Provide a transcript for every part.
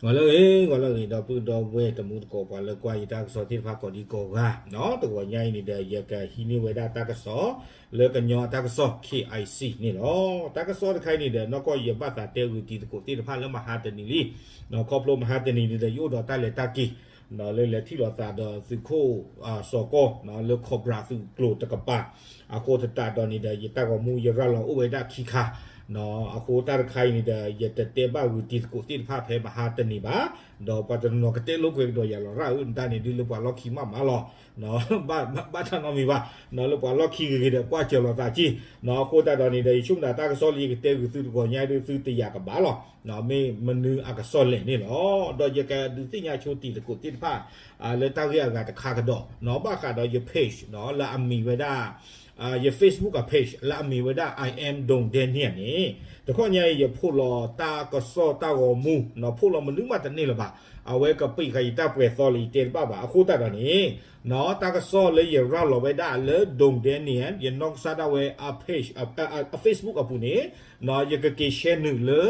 ဂီၤလၢအဂ့ၤ ဂီၤလၢအဂ့ၤ ဒီပုၢ်ဒီဝဲၢ်တံၤသကိး ပှၤလၢကွၢ်ယတၢ်ကစီၣ်သ့ၣ်တဖၣ်ကိးဒံကိးဂၤ, တဂီၤညါအံၤန့ၣ်ဒီး ယကဟံးန့ၢ်ဝဲဒၣ်တၢ်ကစီၣ် လၢကညီအတၢ်ကစီၣ် KIC န့ၣ်လီၤ. တၢ်ကစီၣ်တခါအံၤန့ၣ်ဒီး နီၢ်ကီၢ်ယဘၣ်သးတဲဂုာ်တံၤသကိးသ့ၣ်တဖၣ်လၢမဟါတနံၤလံ, ခီဖျိမဟါတနံၤန့ၣ်ဒီး ယအိၣ်ဒီးတၢ်လဲၤတၢ်က့ၤ လၢလဲၤထံၣ်လိာ်သးဒီးသုးခိၣ်စီၤကီၢ် လၢ Cobra သုးကျိၤတကပၤ, အဃိသတးဒီးန့ၣ်ဒီး ယတၢ်ဂီၤမူယရၤလီၤအိၣ်ဝဲဒၣ်ခံခါ, အဃိတၢ်တခါအံၤန့ၣ်ဒီး ယတတဲဘၣ်ဂုာ်တံၤသကိးသ့ၣ်တဖၣ်ဖဲမဟါတနံၤဘၣ်, ဒီးပှၤတနီၤနီၤကတဲလိာ်ကွဲကဒီးယၤလီၤရၢ်ဧၢ နတၢ်န့ၣ်ဒုးလၢပှၤလီၢ်ခံမးမးလီၤ, ဘၣ်တၢ်နီတမံၤဘၣ်, လၢပှၤလီၢ်ခံဂ့ၤဂ့ၤဒီးကွၢ်စၢၤလိာ်သးက့, အဃိသတးဒီးန့ၣ်ဒီး ယဆိကမိၣ်တၢ်ကစီၣ်လၢယကတဲဂုာ်သုတဂီၤညါဒုး သုတယာ်ကဘၣ်လီၤ မ့ၢ်မနုၤအကစီၣ်လဲၣ်န့ၣ်လီၤ. ဒီးယကဒုးသ့ၣ်ညါဆိတံၤသကိးသ့ၣ်တဖၣ် လၢတၢ်ဂ့ၢ်အဂၤတခါကဒီး, ဘၣ်ဃးဒီးယ page လၢအမံၤဝဲဒၣ် ယ Facebook အ page လၢအမံၤဝဲဒၣ် I am Dong Daniel န့ၣ်, တခီညါအံၤ ယဖီၣ်လီၤတၢ်ကစီၣ်တၢ်ဂီၤမူ, ဖီၣ်လီၤမနုၤမးတန့ၢ်လၢၤဘၣ်, အဝဲကပံာ်ဃာ်ယတၢ်ပှဲၤသီလၢယတဲတဘၣ်ဘၣ်, အဃိသတးဒီးန့ၣ် တၢ်ကစီၣ်လၢယရၤလီၤဝဲဒၣ်လၢ Dong Daniel ယနီၢ်ကစၢ်ဒၣ်ဝဲအ page အ Facebook အပူၤန့ၣ်, ယကက့ၤ share နုာ်လၢ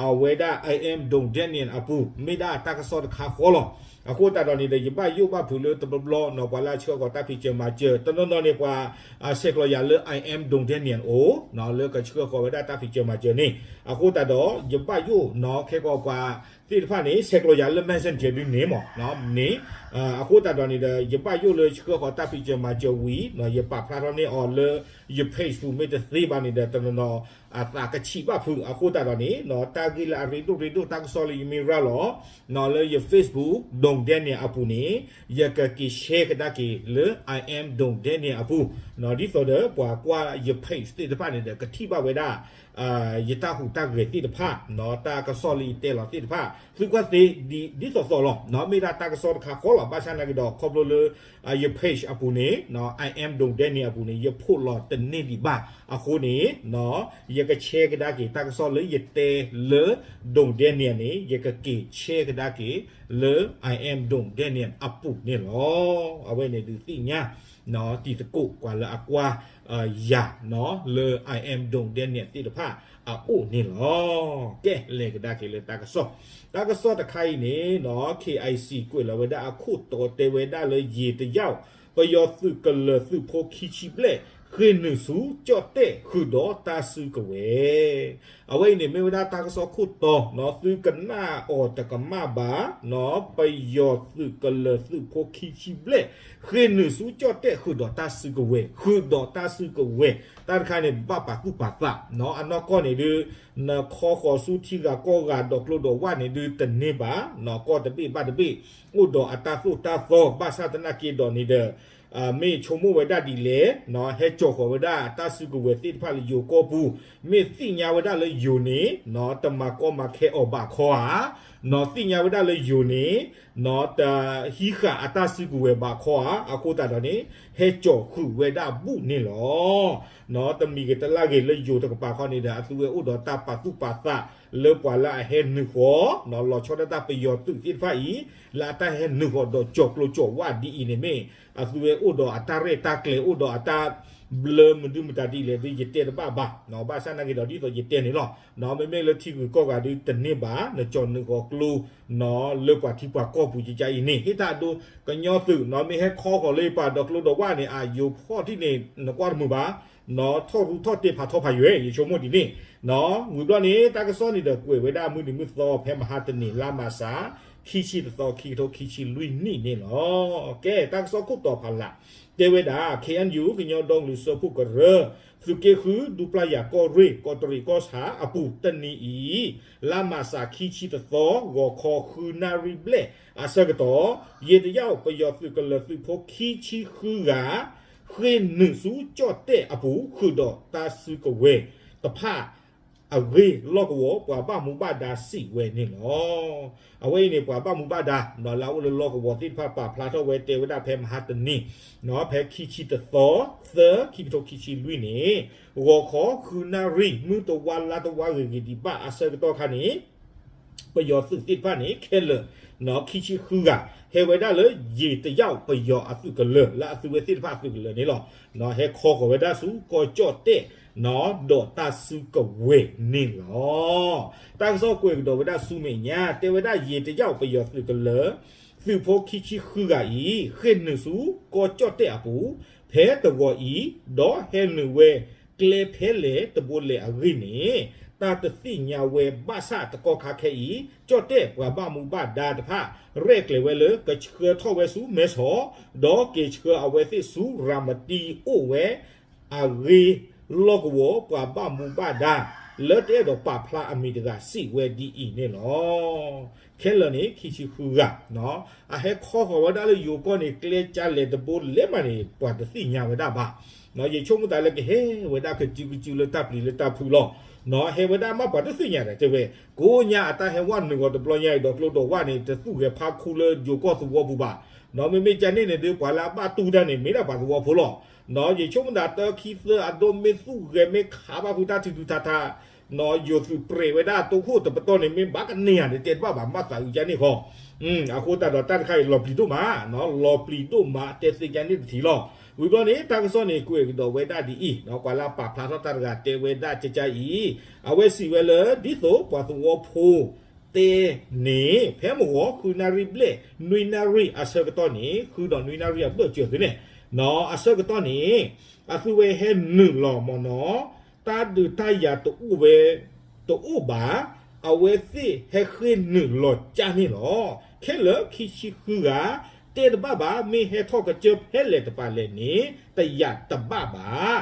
အဝဲဒၣ် I am Dong Daniel အပူၤ မ့ၢ်ဒၣ်တၢ်ကစီၣ်တခါဃီလီၤ. အဃိသတးဒီးန့ၣ်ဒီး ယဘၣ်ယိၣ်ဘၣ်ဖုးလၢတဘျီဘျီနီၤ ပှၤလၢအဆှၢဃီၤတၢ်ဖံးစၢၤမၤစၢၤ တနီၤနီၤန့ၣ် ပှၤဆဲးကျိးယၤလၢ I am Dong Daniel အိၣ် လၢကဆှၢဃီၤဝဲဒၣ်တၢ်ဖံးစၢၤမၤစၢၤန့ၣ်, အဃိသတးဒီး ယဘၣ်ယိၣ်နီၤ ခဲကီးပှၤသ့ၣ်တဖၣ်န့ၣ် ဆဲးကျိးယၤလၢ Messenger ဒ်န့ၣ်မး န့ၣ်, အဃိသတးဒီးန့ၣ်ဒီး ယဘၣ်ယိၣ်လၢဆှၢဃီၤတၢ်ဖံးစၢၤမၤစၢၤဝံၤ ယပာ်ဖျါထီၣ်န့ၢ်အီၤလၢ ယ page ပူၤမ့ၢ်တသ့ဘၣ်န့ၣ်ဒီး တနီၤနီၤ အသးကဆံးဘၣ်ဖုး အဃိသတးဒီးန့ၣ် တၢ်ဂ့ၢ်လၢအရ့ဒိၣ်ရ့ဒိၣ်တၢ်ကစီၣ်လၢယမ့ၢ်ရၤလီၤ လၢယ Facebook Dong Daniel အပူၤန့ၣ် ယကက့ၤ share ကဒါက့ၤလၢ I am Dong Daniel အပူၤ, ဒ်သိးဒီးပှၤကွၢ်ယ page သ့ၣ်တဖၣ်န့ၣ်ဒီး ကထံၣ်ဘၣ်ဝဲဒၣ် ယတၢ်ဟူးတၢ်ဂဲၤသ့ၣ်တဖၣ် တၢ်ကစီၣ်လၢယတဲလီၤသ့ၣ်တဖၣ် သုကွၢ်သ့ဒ်သိးသိးလီၤ. မ့ၢ်ဒၣ်တၢ်ကစီၣ်တခါဃီလီၤ. ဘၣ်ဆၣ်နာ်က့ဒီး ခီဖျိလၢ ယ page အပူၤန့ၣ် I am Dong Daniel အပူၤန့ၣ် ယဖီၣ်လီၤတန့ၢ်ဒံးဘၣ်အဃိန့ၣ် ယက share ကဒါက့ၤ တၢ်ကစီၣ်လၢယတဲလၢ Dong Daniel န့ၣ် ယကက့ၤ share ကဒါက့ၤလၢ I am Dong Daniel အပူၤန့ၣ်လီၤ. အဝဲန့ၣ်ဒုးသ့ၣ်ညါ တံၤသကိးပှၤလၢအကွၢ်ယၤ လၢ I am Dong Daniel သ့ၣ်တဖၣ်အအိၣ်န့ၣ်လီၤ. ကဲ လဲၤကဒါက့ၤလၢတၢ်ကစီၣ်, တၢ်ကစီၣ်တခါအံၤန့ၣ် KIC ကွဲးလီၤဝဲဒၣ်အခိၣ်တီတဲဝဲဒၣ်လၢ ယံာ်တယၢ် ပယီၤသုးကလၢၤသုးဖိခံဆံဘျဲၣ် ဃ့ၢ်နုာ်ဆူကၠီၣ်တဲၣ်ဃုာ်ဒီးတၢ်စုကဝဲၤ အဝဲအံၤန့ၣ်မ့ၢ်ဝဲဒၣ်တၢ်ကစီၣ်ခိၣ်တီ သုကနၣ်အီၤတကမၣ်ဘၣ်, ပယီၤသုးကလၢၤသုးဖိခံဆံဘျဲၣ် ဃ့ၢ်နုာ်ဆူကၠီၣ်တဲၣ်ဃုာ်ဒီးတၢ်စုကဝဲၤ, ဃုာ်ဒီးတၢ်စုကဝဲၤ, တၢ်တခါန့ၣ် ဘၣ်ပာ်သူၣ်ပာ်သး, အနီၢ်ကီၢ်န့ၣ်ဒုး နခီဃီၤဆူထံဂၤကီၢ်ဂၤဒီးကျိဒီးဝၣ်န့ၣ်ဒုးတန့ၢ်ဘၣ်, ကီၢ်တဘ့ၣ်ဘၣ်တဘ့ၣ် အိၣ်ဒီးအတၢ်သိၣ်တၢ်သီ ဘၣ်ဆၣ်သနာ်က့ဒီးန့ၣ်ဒီး မ့ၢ်ဆိကမိၣ်ဝဲဒၣ်ဒ်လဲၣ်, ဟဲကၠီၤဃီၤဝဲဒၣ်တၢ်စုကဝဲၤသ့ၣ်တဖၣ်လၢယိၤကီၢ်ပူၤ, မ့ၢ်သ့ၣ်ညါဝဲဒၣ်လၢယိၤန့ၣ် တမၤကီမၤခဲအီၤဘၣ်ခီဧါ, သ့ၣ်ညါဝဲဒၣ်လၢယိၤန့ၣ် တဟံးဃာ်အတၢ်စုကဝဲၤဘၣ်ခီဧါ, အဃိသတးဒီးန့ၣ် ဟဲကၠီၤဃုာ်ဝဲဒၣ်ဘူၣ်န့ၣ်လီၤ. တမံၤဂ့ၤတလၢ်ဂ့ၤလၢယိၤတကပၤခီန့ၣ်ဒီး အသုဝဲအိၣ်ဒီးတၢ်ပာ်သူၣ်ပာ်သး လၢပှၤလၢအဟဲနုာ်ဃီၤ လီၤဆီဒၣ်တၢ်ပယီၤသုးသ့ၣ်တဖၣ်အံၤ လၢအတၢ်ဟဲနုာ်ဃီၤဒီးကၠီၤကျိကၠီၤဝၣ်ဒ်အံၤန့ၣ်မ့ၢ် အသုဝဲအိၣ်ဒီးအတၢ်ရဲၣ်တၢ်ကျဲၤ အိၣ်ဒီးအတၢ်ဘျၢမနုၤမတၤဒ်လဲၣ်ဒုး ယတဲတဘၣ်ဘၣ်, ဘၣ်ဆၣ်နာ်က့ဒီးဒ်သိးယတဲန့ၣ်လီၤ. မ့မ့ၢ်လၢထံဂုၤကီၢ်ဂၤဒုးတန့ၢ်ဘၣ် နကၠီၤနုာ်ဃီၤကျိ လၢပှၤထံပှၤကီၢ်ပူၤကကါအံၤန့ၣ် ဟ့ၣ်တၢ်ဒိ ကညီသုး မ့ၢ်ဟဲခီဃီၤလၢယပၤဒီးကျိဒီးဝၣ်န့ၣ် အယိၤဖီၣ်ထံၣ်န့ၣ် နကွၢ်တမုာ်ဘၣ်, ထီၣ်ရူထီၣ်တ့ၢ်ဖးထီဖးယွဲၢ် ယဆိကမိၣ်ဒ်န့ၣ်, ဝံၤဘျီန့ၣ် တၢ်ကစီၣ်န့ၣ်ဒီးကွဲးဝဲဒၣ်မုၢ်နံၤမုၢ်သီဖဲမဟါတနံၤ လါမၢ်ၡး ခံဆံတသီ ခံကထိခံဆံလွံၢ်နံၣ်န့ၣ်လီၤ. ကဲ တၢ်ကစီၣ်ခိၣ်တီဖးလး တဲဝဲဒၣ် KNU ကညီဒီကလုာ်စၢဖှိၣ်ကရၢ သုးက့ဃု ဒူပျၢ်ယၤကီၢ်ရ့ၣ် ကီးတရံးကီၢ်ဆၣ်အပူၤတနံၤအံၤ လါမၢ်ၡး ခံဆံတသီ ဂီၤခီဃုနၣ်ရံၣ်ဘျဲၣ်အဆၢကတီၢ် ယံာ်တယၢ် ပယီၤသုးကလၢၤသုးဖိခံဆံဃုဂၤ ဃ့ၢ်နုာ်ဆူကၠီၣ်တဲၣ်အပူၤ ဃုာ်ဒီးတၢ်စုကဝဲၤတဖၣ် အဂ့ၢ်လီၢ်ကဝီၤ ပှၤဘၣ်မူဘၣ်ဒါစံးဝဲန့ၣ်လီၤ. အဝဲအံၤန့ၣ် ပှၤဘၣ်မူဘၣ်ဒါ လၢအအိၣ်လၢလီၢ်ကဝီၤသ့ၣ်တဖၣ်ပာ်ဖျါထီၣ်ဝဲတဲဝဲဒၣ်ဖဲမဟါတနံၤ ဖဲခံဆံတသီ သၢ ခံကထိခံဆံလွံၢ်န့ၣ် ဂီၤခီဃုနၣ်ရံၣ် မုၢ်တဝါလါတဝါဂ့ၤဂ့ၤဒံးဘၣ်အဆၢကတီၢ်ခါန့ၣ် ပယီၤသုးသ့ၣ်တဖၣ်န့ၣ် ခဲလၢာ် ခံဆံဃုဂၤ ဟဲဝဲဒၣ်လၢယံာ်တယၢ် ပယီၤအသုးကလၢၤ လၢအသုဝဲသ့ၣ်တဖၣ်အသုးကလၢၤန့ၣ်လီၤ. ဟဲခီဃီၤဝဲဒၣ်ဆူကီၢ်ကၠီၣ်တဲၣ် ဒီးတၢ်စုကဝဲၤန့ၣ်လီၤ. တၢ်ကစီၣ်ကွဲးကဒီးဝဲဒၣ်ဆူမဲာ်ညါ တဲဝဲဒၣ် ယံာ်တယၢ်ပယီၤသုးကလၢၤ သုးဖိခံဆံဃုဂၤအံၤ ဃ့ၢ်နုာ်ဆူကီၢ်ကၠီၣ်တဲၣ်အပူၤ ဖဲတဂီၤအံၤ ဒီးဟဲနုာ်ဝဲကျဲဖဲလဲၣ်တဘိလဲၣ်အဂ့ၢ်န့ၣ် တၢ်တသ့ၣ်ညါဝဲဘၣ်ဆၣ်တကီၢ်ခါခဲအံၤ ကၠီၣ်တဲၣ်ပှၤဘၣ်မူဘၣ်ဒါတဖၣ် ရဲၣ်ကျဲၤဝဲလၢကဆှၢထီၣ်ဝဲဆူမဲဆီး ဒီးက့ၤဆှၢအဝဲသ့ၣ်ဆူရၤမတံအိၣ်ဝဲ အဂ့ၢ်လီၢ်ကဝီၤပှၤဘၣ်မူဘၣ်ဒါ လၢတအဲၣ်ဒိးပာ်ဖျါအမံၤတဂၤစံးဝဲဒ်အံၤန့ၣ်လီၤ. ခဲလၢာ်န့ၣ် ခံဆံဃုဂၤ အဟဲခီဃီၤဝဲဒၣ်လၢယိၤကီၢ်န့ၣ် ကျဲကၢလဲၤတဘိလဲၣ်မးန့ၣ် ပှၤတသ့ၣ်ညါဝဲဒၣ်ဘၣ်. ယဆိကမိၣ်သးလၢကဟဲဝဲဒၣ်ကစုကစုလၢတၢ်ပျံၤလၢတၢ်ဖုးလီၤ. ဟဲဝဲဒၣ်မးပှၤတသ့ၣ်ညါဒီးတဲဝဲ ကိးညါအတၢ်ဟဲဝဲနုာ်ဂီၤတဘျီညါအံၤ ဒီးကျိဒီးဝၣ်န့ၣ် တသူၣ်ဂဲၤဖးခူလၢယိၤကီၢ်သဝီပူၤဘၣ်. မ့မ့ၢ်ကန့ၣ်န့ၣ်ဒီး ပှၤလၢအဘၣ်တူၢ်တၢ်န့ၣ် မ့ၢ်ဒၣ်ပှၤသဝီဖိလီၤ. ယဆိကမိၣ်သးတၢ်ခံသၢအဒိမ့ၢ်သူၣ်ဂဲၤမ့ၢ်ခးဘၣ်ဖုတၢ်ထံးဒုးထးထး ယိၤသုးပြဲးဝဲဒၣ်တိခိၣ်တပတီၢ်န့ၣ် မ့ၢ်ဘၣ်ကန့ၢ်ဧါန့ၣ် တဲတဘၣ်ဘၣ် မၤသးအုးကန့ၣ်ဃီ. အဃိသတးဒီးတၢ်တခါအံၤလီၤပျံၤဒိၣ်မး, လီၤပျံၤဒိၣ်မး တဲသ့ကန့ၣ်တထံးလီၤ. ဝံၤဘျီန့ၣ် တၢ်ကစီၣ်န့ၣ် ကွဲးကဒီးဝဲဒၣ်ဒ်အံၤ, ပှၤလၢအပာ်ဖျါထီၣ်တၢ်တဂၤတဲဝဲဒၣ်ကကအံၤ, အဝဲစံးဝဲလၢ ဒ်သိးပှၤသဝီဖိတဲန့ၣ် ဖဲမုၢ်ဂီၤဃုနၣ်ရံၣ်ဘျဲၣ် နွံနၣ်ရံၣ်အဆၢကတီၢ်န့ၣ် ဃုဒီးနွံနၣ်ရံၣ်အဘျၢၣ်စၢၤသုန့ၣ်, အဆၢကတီၢ်န့ၣ် အသုဝဲဟဲနုာ်လီၤမ့ၢ်နီၤ, တၢ်ဒုးတၢ်ယၤတအိၣ်ဝဲ တအိၣ်ဘၣ်, အဝဲသ့ၣ်ဟဲဃ့ၢ်နုာ်လီၤကၢ်န့ၣ်လီၤ. ခဲလၢာ်ခံဆံဃုဂၤ တဲတဘၣ်ဘၣ် မ့ၢ်ဟဲထီၣ်ကစၢၢ်ဖဲလဲၣ်တပၤလဲၣ်န့ၣ် တယာ်တဘၣ်ဘၣ်.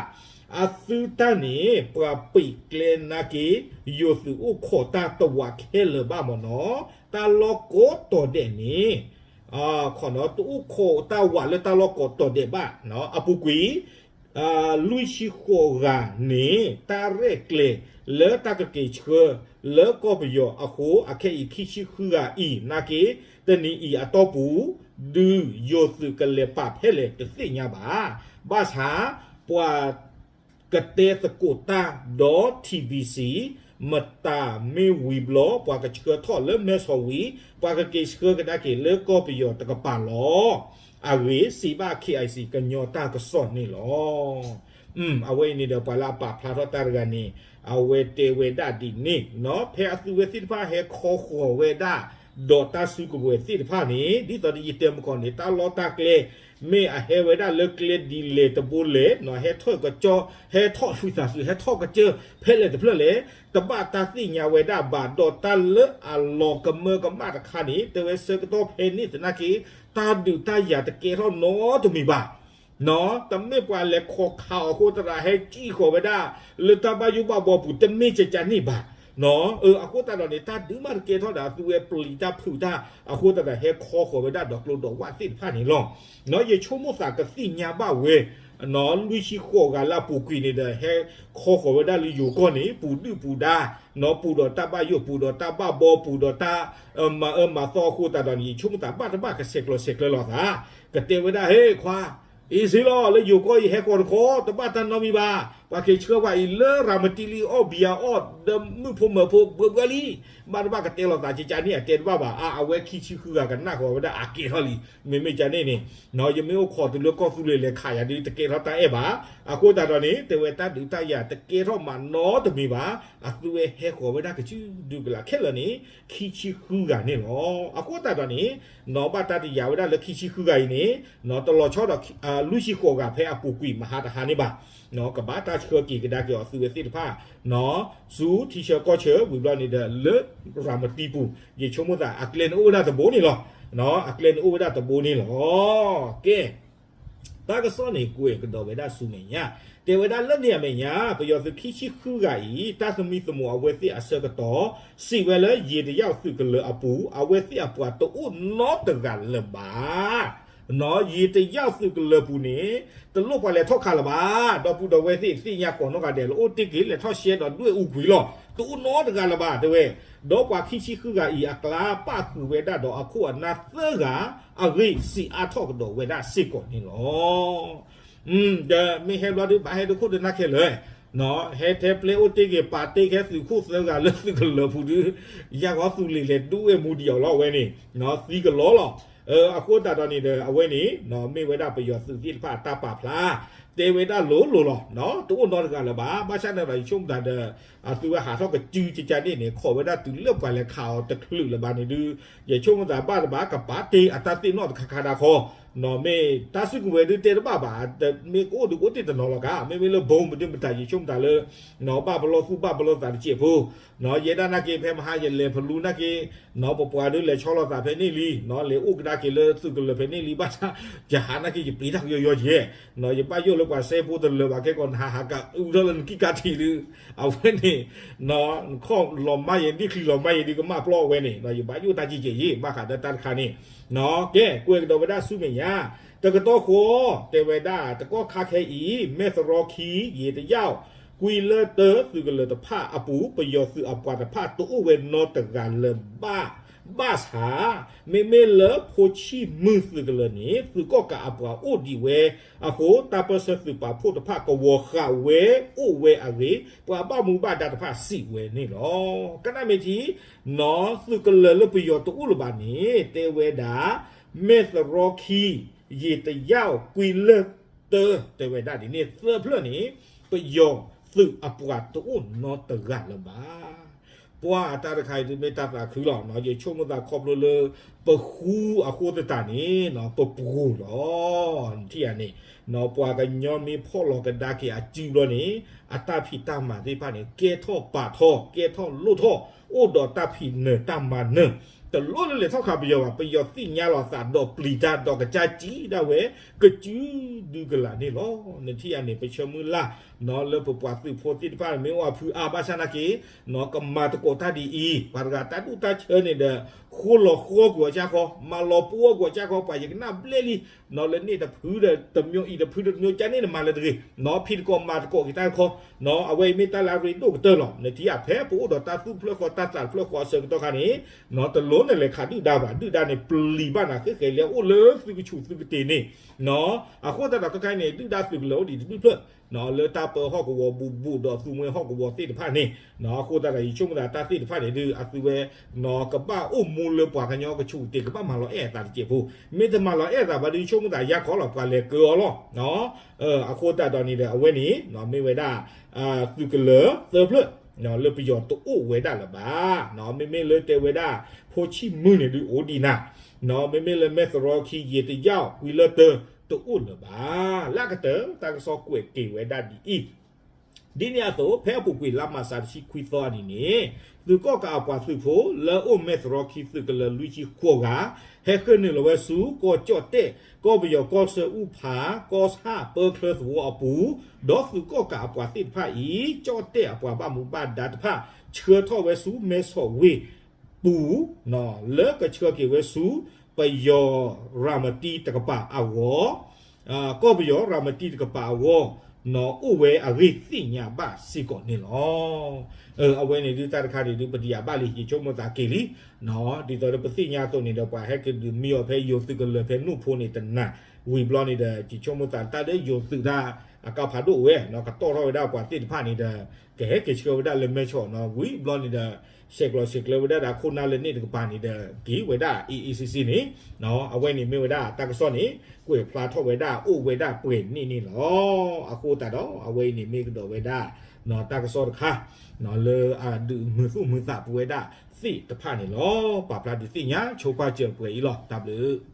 အသုတၢ်န့ၣ် ပှၤပံာ်ကျဲနာ်က့ၤ ယိၤသုးအိၣ်ခိးတၢ်တဝးခဲလၢာ်ဘၣ်မ့ၢ်နီၤ, တၢ်လီၢ်ကိးတီၤဒဲးန့ၣ် တအိၣ်ခိးတၢ်ဝးလၢတၢ်လီၢ်ကိးတီၤဒဲးဘၣ်, အပူၤကွံာ် လွံၢ်ဆံဃိးဂၤန့ၣ် တၢ်ရဲၣ်ကျဲၤလၢတၢ်ကက့ၤဆှၢလၢကီၢ်ပယီၤအဃိ အခဲအံၤခံဆံဃုဂၤအံၤနာ်က့ၤ တနံၤအံၤအတီၢ်ပူၤ ဒုးယိၤသုးကလဲၤပာ်ဖဲလဲၣ်တသ့ၣ်ညါဘၣ်. ဘၣ်ဆၣ် ပှၤကတဲသကိးတၢ်ဒီး ထံၣ်ဘံၣ်စံၣ် မတၤမ့ၢ်ဝံၤဘျီ ပှၤကဆှၢထီၣ်လၢမဲဆီးဝံၤ ပှၤကက့ၤဆှၢကဒါက့ၤလၢကီၢ်ပယီၤတကပၤလီၤ. အဂ့ၢ်စံးဘၣ် KIC ကညီတၢ်ကစီၣ်န့ၣ်လီၤ. အဝဲအံၤန့ၣ်ဒီး ပှၤလၢအပာ်ဖျါထီၣ်တၢ်တဂၤန့ၣ် အဝဲတဲဝဲဒၣ်ဒ်န့ၣ်, ဖဲအသုဝဲသ့ၣ်တဖၣ်ဟဲခီဃီၤဝဲဒၣ် ဒီးတၢ်စုကဝဲၤသ့ၣ်တဖၣ်န့ၣ် ဒ်သိးဒီးယတဲမုၢ်ကီၢ်န့ၣ် တၢ်လီၢ်တၢ်ကျဲ မ့ၢ်အဟဲဝဲဒၣ်လၢကျဲဒ်လဲၣ်တဘိလဲၣ်, ဟဲထီၣ်ကစၢၢ် ဟဲထီၣ်ဖုသးစူၤ ဟဲထီၣ်ကစၢၢ် ဖဲလဲၣ်တဖျၢၣ်လဲၣ် တဘၣ်တၢ်သ့ၣ်ညါဝဲဒၣ်ဘၣ်, ဒီးတၢ်လၢအလီၤကမၢကမၣ်တခါန့ၣ် တဲဝဲဆၢကတီၢ်ဖဲန့ၣ်သနာ်က့ တၢ်ဒုးတၢ်ယၤတကဲထီၣ်နီတမံၤဘၣ်. တမ့ၢ်ပှၤလဲၤခိးခးအီၤအဃိသတးဒီး ဟဲစံၣ်ဃီၤဝဲဒၣ် လၢတၢ်ဘၣ်ယိၣ်ဘၣ်ဘီပူၤ တမ့ၢ်ကကန့ၣ်ဘၣ်. အဃိသတးဒီးန့ၣ် တၢ်ဒုးမးတကဲထီၣ်ဒီး အသုဝဲပျံၤတၢ်ဖုးတၢ် အဃိသတးဒီး ဟဲခီဃီၤဝဲဒၣ်ဒီးကျိဒီးဝၣ်သ့ၣ်တဖၣ်န့ၣ်လီၤ. ယဆိကမိၣ်သးကသ့ၣ်ညါဘၣ်ဝဲ လွံၢ်ဆံဃိးဂၤလၢအပူၤကွံာ်န့ၣ်ဒီး ဟဲခီဃီၤဝဲဒၣ်လၢယိၤကီၢ်န့ၣ် ပူၤဒုၣ်ပူၤဒါ ပူၤဒီးတၢ်ဘၣ်ယိၣ် ပူၤဒီးတၢ်ဘၣ်ဘီ ပူၤဒီးတၢ် မၤအၢမၤသီအဃိသတးဒီးန့ၣ် ယဆိကမိၣ်သးဘၣ်တဘၣ်ကဆဲးကျိးဆဲးကျၢလီၤသး ကတဲဝဲဒၣ် ဟ့ၣ်ခွါ အ့ၣ်စ့လီၤ လၢယိၤကီၢ်အံၤဟဲဃီၤတခီ တဘၣ်တၢ်နီတမံၤဘၣ်. ပှၤက့ၤဆှၢဝဲအံၤလၢရၤမတံလံ အီၣ်ဘံယၤအီၣ်ဒီးမုၣ်ဖိမၢၤဖိဘှဲဘှဲလံ. ဘၣ်တဘၣ်ကတဲလီၤသး ကကန့ၣ် အတဲတဘၣ်ဘၣ်. အဝဲခံဆံဃုဂၤကနၣ်ဃီၤဝဲဒၣ်အကဲထီၣ်လံ. မ့မ့ၢ်ကန့ၣ်န့ၣ် ယမ့ၢ်အိၣ်ခိးတုၤလၢကီၢ်သူလ့ၤလဲၤခးယၤဒ်တကဲထီၣ်တၢ်အဲၣ်ဘၣ်. အဃိသတးဒီးန့ၣ် တဲဝဲတၢ်ဒုးတၢ်ယၤတကဲထီၣ်မးနီတမံၤဘၣ်. အသုဝဲဟဲဃီၤဝဲဒၣ်ကစုဒုကလးခဲလၢာ်န့ၣ် ခံဆံဃုဂၤန့ၣ်လီၤ. အဃိသတးဒီးန့ၣ် နီၢ်ဘၣ်တၢ်တယာ်ဝဲဒၣ်လၢခံဆံဃုဂၤအံၤန့ၣ် တလီၤဆီဒီး လွံၢ်ဆံဃိးဂၤဖဲအပူၤကွံာ်မဟါတဟါန့ၣ်ဘၣ်. ကဘၣ်တၢ်ဆှၢက့ၤကဒါက့ၤအီၤသုဝဲသ့ၣ်တဖၣ် ဆူထံဆၢကီၢ်ဆၢဝံၤဘျီန့ၣ်ဒီး လၢရၤမတံပူၤ ယဆိကမိၣ်သးအကျဲန့ၣ်အိၣ်ဝဲဒၣ်တဘိန့ၣ်လီၤ. အကျဲန့ၣ်အိၣ်ဝဲဒၣ်တဘိန့ၣ်လီၤ. ကဲ တၢ်ကစီၣ်န့ၣ် ကွဲးကဒီးဝဲဒၣ်ဆူမဲာ်ညါ, တဲဝဲဒၣ်လၢန့ၣ်အမဲာ်ညါ ပယီၤသုးခံဆံဃုဂၤအံၤ တၢ်သမံသမိးအဝဲသ့ၣ်အဆၢကတီၢ် စံးဝဲလၢယံာ်တယၢ်သုးကလၢၤအပူၤ အဝဲသ့ၣ်အပှၤတအိၣ်နီတဂၤလၢၤဘၣ်. ယံာ်တယၢ်သုးကလၢၤပူၤန့ၣ် တလိၣ်ပှၤလဲၤထီၣ်ခးလၢၤဘၣ်. ဒီပုၢ်ဒီဝဲၢ်သ့ၣ်သ့ၣ်ညါကိးနီၢ်ဂၤဒဲးလၢအိၣ်တ့ၢ်က့ၤ လဲၤထီၣ်ရှဲဒီးဒွဲၣ်အူကွံာ်လီၤ. တအိၣ်နီတဂၤလၢၤဘၣ် တဲဝဲ. ဒီးပှၤခံဆံဃုဂၤအံၤ အကျါပၣ်ဃုာ်ဝဲဒၣ်ဒီးအခိၣ်အနၢ်သၢဂၤ အဂ့ၢ်စံးအါထီၣ်ကဒီးဝဲဒၣ်စ့ၢ်ကီးန့ၣ်လီၤ. ဒီးမ့ၢ်ဟဲဘျီဒုး ဘၣ်ဟဲဒိခိၣ်ဒုးနၢ်ခဲလၢာ်, ဟဲထဲပျဲအိၣ်တ့ၢ်က့ၤ ပာ်တ့ၢ်ခဲသုးခိၣ်သၢဂၤလၢသုးကလၢၤပူၤဒုး ယၢ်ဂီၤသုးလ့ၤလဲၤဒွဲၣ်မူဒံးအီၤလီၤဝဲန့ၣ် သံကလီလီၤ. အဃိသတးဒီးန့ၣ်ဒီး အဝဲန့ၣ် မ့ၢ်ဝဲဒၣ်ပယီၤသုးသ့ၣ်တဖၣ်အတၢ်ပာ်ဖျါ တဲဝဲဒၣ်လိၤလိၤလီၤ. တအိၣ်နီတဂၤလၢၤဘၣ်. ဘၣ်ဆၣ်န့ၣ်ဒီး ယဆိကမိၣ်သးဒီး အသုဝဲဟးထီၣ်ကစုကကန့ၣ်န့ၣ် ခိးဝဲဒၣ်တုၤလၢပှၤလဲၤခးအီၤတချုးလၢၤဘၣ်န့ၣ်ဒုး ယဆိကမိၣ်သးဘၣ်တဘၣ် ကပာ်တ့ၢ်အတၢ်သ့ၣ်နီၣ်တခါခါဒၣ်ခီ, မ့ၢ်တၢ်စုကဝဲၤဒုးတဲတဘၣ်ဘၣ်, မ့ၢ်ကအိၣ်ဒုးကအိၣ်တ့ၢ်တနီၤလီၤကါ, မ့မ့ၢ်လၢဘိမုၢ်ဒုးမတၤ ယဆိကမိၣ်သးလၢ ဘၣ်ပလီၢ်သူၣ်ဘၣ်ပလီၢ်သးတစဲးဖိ ယဲဒၣ်နာ်က့ ဖဲမဟါယလဲၤဖလူနာ်က့ ပပှၤဒုးလဲၤဆီလီၤသးဖဲန့ၣ်လံ, လဲၤအိၣ်ကဒါက့ၤလၢသုးကလၢၤဖဲန့ၣ်လံ, ဘၣ်ဆၣ် ယဟးနာ်က့ ယပျံၤတၢ်ကယီယီယဲ, ယဘၣ်ယိၣ်လၢပှၤစဲဖိတလၢာ်ဘၣ်ခဲကီး နဟးဟးကအုထီၣ်လၢနကံၢ်ကါထံးဒုး, အဝဲန့ၣ် နခီၣ်လီၤမၢ်ယဲ ဒ်ချံလီၤမၢ်ယဲဒုး ကမၣ်ပျီအဝဲန့ၣ် ယဘၣ်ယိၣ်တၢ်ကံၢ်ကဲးယဲ ဘၣ်ဃးဒီးတၢ်တခါန့ၣ်, ကဲ ကွဲးကဒီးဝဲဒၣ်ဆူမဲာ်ညါ, တကတီၢ်ဃီ တဲဝဲဒၣ် တကီၢ်ခါခဲအံၤ မဲၢ်သရီခံ ယံာ်တယၣ် ကွံလၢတၢ သုးကလၢၤတဖၣ်အပူၤ ပယီၤသုးအပှၤတဖၣ်တအိၣ်ဝဲနီတဂၤလၢၤဘၣ်, ဘၣ်ဆၣ် မ့မ့ၢ်လၢဖိဆံၣ်မုၢ်သုးကလၢၤန့ၣ် သုးကီၣ်ကးအပှၤအိၣ်ဒံးဝဲအဃိ တၢ်ပၢၢ်ဆၢသုးပာ်ဖှိၣ်တဖၣ်ကဝီၤဃာ်ဝဲအိၣ်ဝဲအဂ့ၢ် ပှၤဘၣ်မူဘၣ်ဒါတဖၣ်စံးဝဲန့ၣ်လီၤ. ကနၣ်မ့ၢ်ထံ နီၢ် သုးကလၢၤလၢပယီၤတအိၣ်လၢၤဘၣ်န့ၣ် တဲဝဲဒၣ် မဲၢ်သရီခံ ယံာ်တယၣ်ကွံလၢတၢ တဲဝဲဒၣ်ဒ်န့ၣ် သၢဖျၢၣ်န့ၣ် ပယီၤသုးအပှၤတအိၣ်နီတဂၤလၢၤဘၣ်. ပှၤတၢ်တခါအံၤဒုးမ့ၢ်တၢ်သးခုလီၤ, ယဆိကမိၣ်သးခီဖျိလၢ ပဃူအဃိသတးန့ၣ် ပပှိၤလီၤ. နထံၣ်ဧါန့ၣ် ပှၤကညီမ့ၢ်ဖီၣ်လီၤကဒါက့ၤအစုဘျီန့ၣ် အတၢ်ဖံးတၢ်မၤသ့ၣ်တဖၣ်န့ၣ် ကဲထီၣ်ပာ်ထီၣ် ကဲထီၣ်လိၣ်ထီၣ် အိၣ်ဒီးတၢ်ဖံးနၢၤတၢ်မၤနၢၤ တလိၣ်လၢလဲၤထီၣ်ခးပယီၤဘၣ်, ပယီၤသ့ၣ်ညါလီၤသးဒီးပျံၤတၢ်ဒီးကစၢ်စံးဒၣ်ဝဲ ကစုဒုကလးန့ၣ်လီၤ. နထံၣ်ဧါန့ၣ် ပဆၢမုၢ်လၢ် လၢပပှၤသုးဖိသ့ၣ်တဖၣ်မ့ၢ်အိၣ်အဖုအါဘၣ်ဆၣ်နာ်က့ ကမၤသကိးတၢ်ဒ်အံၤ ပှၤတဂၤတၢ်ဒူၣ်တၢ်ဆၢန့ၣ်ဒီး ဃိလီၤဃီကွံာ်အီၤကၢ်ဃီ, မၤလီၤပှီၢ်ကွံာ်အီၤကၢ်ဃီ, ပှၤယကနၣ်ဘျဲၣ်လံ လၢန့ၣ်တဖုဒီးတမျိုးအံၤတဖုဒီးတမျိုး ကန့ၣ်နမၤလၢတဂ့ၤ, ဖံးသကိးမၤသကိးက့ၤတၢ်တခီ, အဝဲအံၤမ့ၢ်တၢ်လၢအရ့ဒိၣ်ကတၢၢ်လီၤ. နထံၣ်ဧါဖဲပအိၣ်ဒီးတၢ်သူၣ်ဖျၢၣ်ဃီတၢ်သးတဖျၢၣ်ဃီအဆၢကတီၢ်ခါန့ၣ် တလိၣ်နလဲၤခးဒုၣ်ဒါဘၣ်, ဒုၣ်ဒါန့ၣ်ပျံၤဘၣ်နၤဃဲဃဲလၢအအိၣ်လၢသုကဆူးသုကတ့ၤန့ၣ် အဃိသတးဒီးခဲခါအံၤန့ၣ် ဒုၣ်ဒါသုးကလၢၤအိၣ်ဒံးတဘျုးဖျၢၣ် လၢတၢ်ပၢဟီၣ်ကဝီၤဘူးဘူးဒီးသူမှဲဟီၣ်ကဝီၤသ့ၣ်တဖၣ်န့ၣ်, အဃိသတးဒီးယဆိကမိၣ်သးတၢ်သ့ၣ်တဖၣ်န့ၣ်ဒုး အသုဝဲ ကဘၣ်အိၣ်မူလၢပှၤကညီကဆူးကတ့ၤ ကဘၣ်မၤလီၤအဲၣ်အသးတစဲးဖိ, မ့ၢ်တမၤလီၤအဲၣ်အသးဘၣ်ဒုး ယဆိကမိၣ်သးယါခီလီၤ ပှၤလဲၤကၢအီၤလီၤ. အဃိသတးဒီးန့ၣ်ဒီး အဝဲန့ၣ် မ့ၢ်ဝဲဒၣ် သုးကလၢၤသၢဖျၢၣ် လၢပယီၤတအိၣ်ဝဲဒၣ်လၢၤဘၣ်. မ့မ့ၢ်လၢတဲဝဲဒၣ် ဖိဆံၣ်မုၢ်န့ၣ်ဒုးအိၣ်ဒံးနၤ, မ့မ့ၢ်လၢမဲၢ်သရီခံ ယံာ်တယၣ်ကွံလၢတၢ တအိၣ်လၢၤဘၣ်. လၢအကတၢၢ် တၢ်ကစီၣ်ကွဲးက့ၤဝဲဒၣ်ဒ်အံၤ, ဒ်န့ၣ်အသိး ဖဲအပူၤကွံာ်လါမးရှးတဆံခွံသီအနံၤန့ၣ် သုးကီၣ်ကးအပှၤသုးဖိ လၢအအိၣ်မဲၢ်သရီခံသုးကလၢၤလွံၢ်ဆံဃိးဂၤ ဟဲဃ့ၢ်နုာ်လီၤဝဲဆူ ကီၢ်ကၠီၣ်တဲၣ် ကီၢ်ပယီၤကီၢ်ဆၢအူဖး ကီၢ်ဆၣ်ပၢချၢသဝီအပူၤ, ဒီးသုးကီၣ်ကးအပှၤသ့ၣ်တဖၣ်အံၤ ကၠီၣ်တဲၣ်အပှၤဘၣ်မူဘၣ်ဒါတဖၣ် ဆှၢထီၣ်ဝဲဆူမဲၢ်ဆီးဝ့ၢ် ပူၤ လၢကဆှၢက့ၤဝဲဆူ ပယီၤရၤမတံတကပၤအဂီၢ်, ကီၢ်ပယီၤရၤမတံတကပၤအဂီၢ် အိၣ်ဝဲအဂ့ၢ်သ့ၣ်ညါဘၣ်စ့ၢ်ကီးန့ၣ်လီၤ. အဝဲန့ၣ်ဒုးတၢ်တခါန့ၣ်ဒုး ပဒံးအဘၣ်လံ ယဆိကမိၣ်သးက့ၤလံ, ဒ်သိးဒီးပသ့ၣ်ညါအသိးန့ၣ်ဒီး ပှၤဟဲက့ၤဒုးမံအီၤဖဲယိၤသုးကလၢၤဖဲနူၢ်ဖိန့ၣ်တနၤ, ဝံၤဘျီန့ၣ်ဒီး ယဆိကမိၣ်သးတၢ်လၢယိၤသုးတၢ် အကါဖးဒိၣ်ဝဲ ကတီၢ်ထီၣ်ဝဲဒၣ်ပှၤသ့ၣ်တဖၣ်န့ၣ်ဒီး ကဟဲက့ၤဆှၢဝဲဒၣ်လၢမဲၢ်ဆီးနီၤ, ဝံၤဘျီန့ၣ်ဒီး ဆဲးကျိးဆဲးကျၢဝဲဒၣ်ဒီးခိၣ်နၢ်လၢန့ၣ်တကပၤန့ၣ်ဒီး က့ၤဝဲဒၣ် A A C C န့ၣ်, အဝဲန့ၣ်မ့ၢ်ဝဲဒၣ်တၢ်ကစီၣ်န့ၣ် ကွဲးဖျါထီၣ်ဝဲဒၣ်အိၣ်ဝဲဒၣ်ပှဲၤန့ၣ်န့ၣ်လီၤ. အဃိသတးဒီး အဝဲအံၤန့ၣ်မ့ၢ်ကဒီးဝဲဒၣ် တၢ်ကစီၣ်တခါ လၢအဒုးမုာ်သူၣ်မုာ်သးပဝဲဒၣ်သ့ၣ်တဖၣ်န့ၣ်လီၤ. ပာ်ဖျါဒုးသ့ၣ်ညါဆိပာ်စၢၤပှဲၤအံၤလီၤ. တၢ်ဘျုး